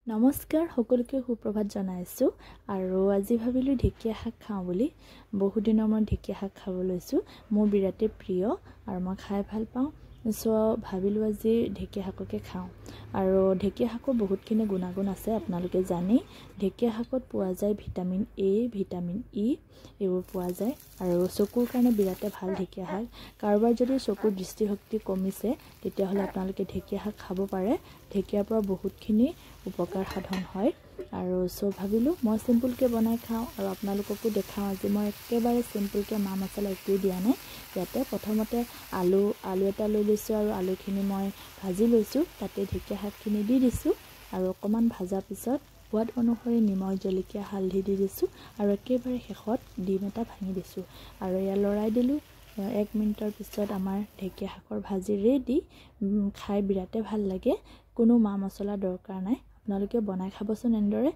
নমস্কাৰ সকলোকে, সুপ্ৰভাত জনাইছোঁ। আৰু আজি ভাবিলোঁ ঢেকীয়া শাক খাওঁ বুলি। বহুত দিনৰ মূৰত ঢেকীয়া শাক খাব লৈছোঁ। মোৰ বিৰাটেই প্ৰিয় আৰু মই খাই ভাল পাওঁ। চ' ভাবিলোঁ আজি ঢেকীয়া শাককে খাওঁ। আৰু ঢেকীয়া শাকৰ বহুতখিনি গুণাগুণ আছে, আপোনালোকে জানেই। ঢেকীয়া শাকত পোৱা যায় ভিটামিন এ, ভিটামিন ই, এইবোৰ পোৱা যায়। আৰু চকুৰ কাৰণে বিৰাটেই ভাল ঢেকীয়া শাক। কাৰোবাৰ যদি চকুৰ দৃষ্টিশক্তি কমিছে, তেতিয়াহ'লে আপোনালোকে ঢেকীয়া শাক খাব পাৰে। ঢেকীয়াৰ পৰা বহুতখিনি উপকাৰ সাধন হয়। আৰু চ' ভাবিলোঁ মই চিম্পুলকৈ বনাই খাওঁ আৰু আপোনালোককো দেখাওঁ। আজি মই একেবাৰে চিম্পুলকৈ, মা মছলা একোৱেই দিয়া নাই ইয়াতে। প্ৰথমতে আলু এটা লৈ লৈছোঁ আৰু আলুখিনি মই ভাজি লৈছোঁ। তাতে ঢেকীয়া শাকখিনি দি দিছোঁ আৰু অকণমান ভজাৰ পিছত সোৱাদ অনুসৰি নিমখ, জলকীয়া, হালধি দি দিছোঁ আৰু একেবাৰে শেষত ডিম এটা ভাঙি দিছোঁ আৰু এয়া লৰাই দিলোঁ। 1 মিনিটৰ পিছত আমাৰ ঢেকীয়া শাকৰ ভাজি ৰেডি। খাই বিৰাটেই ভাল লাগে, কোনো মা মছলা দৰকাৰ নাই। আপোনালোকে বনাই খাবচোন এনেদৰে।